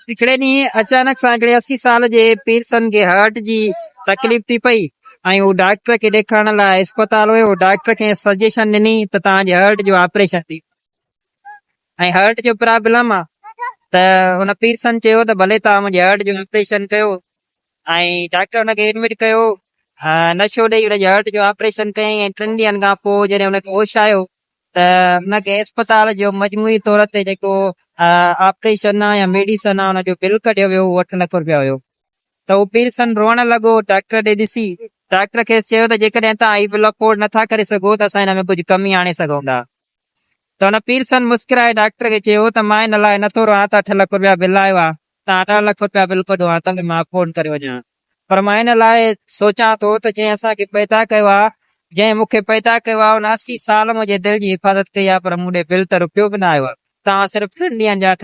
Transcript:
هڪڙي ڏينهن اچانڪ سان هڪڙي 80 سال جي پيرسن کي هارٽ جي تڪليف ٿي پئي ۽ هو ڊاڪٽر کي ڏيکارڻ لاء اسپتال ويو. ڊاڪٽر کيس سجيشن ڏني ته توهان جي هارٽ جو آپريشن ٿي ۽ هارٽ جو پرابلم آ ته ان پيرسن چيو ته ڀلي توهان منهنجي هارٽ جو آپريشن ڪيو ۽ ڊاڪٽر ان کي ايڊمٽ ڪيو، نشو ڏئي ان جي هارٽ جو آپريشن ڪيائين ۽ ٽن ڏينهن کان پوء جڏهن ان کي هوش آيو ته ان کي اسپتال جو مجموعي طور تي جيڪو آپريشن آ يا ميڊيسن آ ان جو بل ڪڍيو ويو اهو 8 لک روپيا هيو ته هو پيرسن روئڻ لڳو ڊاڪٽر ڏي ڏسي. ڊاڪٽر کيس چيو ته جيڪڏهن توهان هي بل افورڊ نٿا ڪري سگهو ته اسان هن ۾ ڪجهه ڪمي آڻي سگهون ٿا ته ان پيرسن مسڪرائي ڊاڪٽر کي چيو ته مان ان لاء نٿو روئان ته 8 لک روپيا بل آيو آ، توهان 10 لک روپيا بل ڪڍو ها ته به مان افورڊ ڪري وڃان ها. پر مان ان لاء سوچان ٿو ته جنهن اسان کي پيدا ڪيو آهي، جنهن مون کي پيدا ڪيو آهي، ان 80 سال منهنجي دل جي حفاظت ڪئي آهي، پر مون ڏي بل ته رپيو به نه آيو آهي. توهان صرف ٽن ڏينهن جا اٺ.